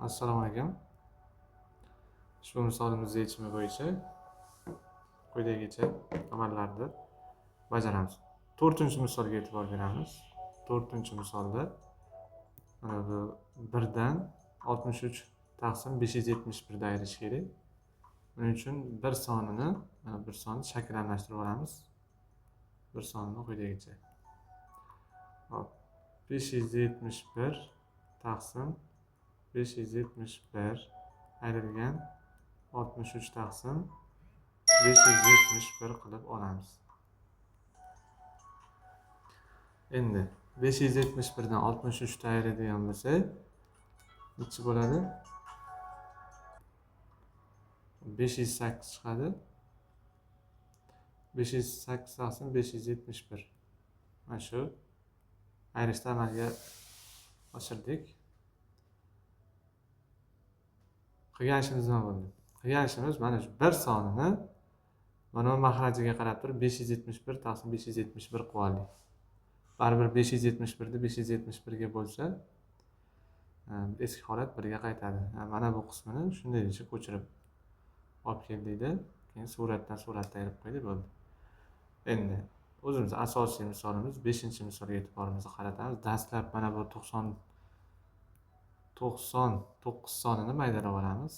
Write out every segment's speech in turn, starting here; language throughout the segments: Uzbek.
Assalomu alaykum. Ushbu misolimiz yechimi bo'yicha quyidagicha amallarni bajaramiz. 4-misolga e'tibor beramiz. 4-misolda mana bu 1 dan 63 taqsim 571 da ayirish kerak. Buning uchun bir sonini, mana bir sonni shakllantirib olamiz. Bir sonini quyidagicha. Hop, 571 taqsim 571 ayrilgan 63 taqsim 571 qilib olamiz. Endi 571 dan 63 ni ayiradigan bo'lsak, necha bo'ladi? 508 chiqadi. 508 taqsim 571. Mana shu ayirishni amalga oshirdik. Qilgan ishimiz nima bo'ldi? Qilgan ishimiz mana shu bir sonini mana bu mahrajiga qarab turib 571 taqsim 571 qilib oldik. Baribir 571 ni 571 ga bo'lsa, eski holat 1 ga qaytadi. Mana bu qismini shundaycha ko'chirib olib keldikda, keyin suratdan suratda ayirib qo'ydik, bo'ldi. Endi o'zimiz asosiy misolimiz 5-misolga e'tiborimizni qaratamiz. Dastlab mana bu 99 sonini maydalab olamiz.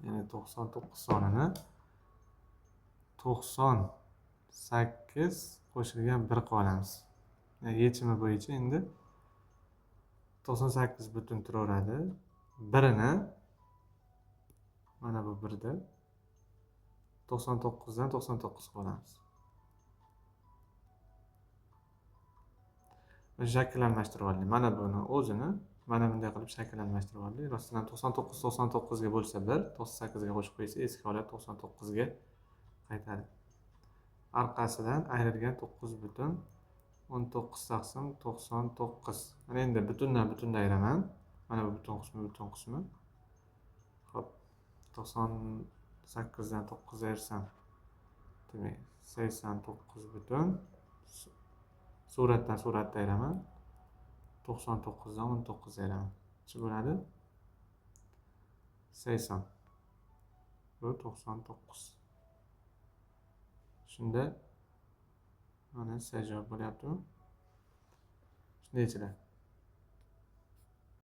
Ya'ni 99 sonini 98 qo'shilgan 1 qilib olamiz. Yani yechimi bo'yicha endi 98 butun turaveradi. Birini mana bu 1da 99 dan 99 qilib olamiz. Shakllantirib oldik. Mana buni o'zini mana bunday qilib shakllantirib oldik. Rostdan 99 99 ga bo'lsa 1, 98 ga qo'shib qo'ysa eski holat 99 ga qaytadi. Orqasidan ayrilgan 9.19 taqsim 99. Mana endi butundan butunni ayiraman. Mana bu butun qismi, butun qismi. Xo'p, 98 dan 9 ayirsam, demak 89 butun. Suratdan suratda ayiraman. 99 dan 19 ayiraman. Necha bo'ladi? 80. Bu 99. Shunda mana S javob bo'lyaptimi? Shunday ichida.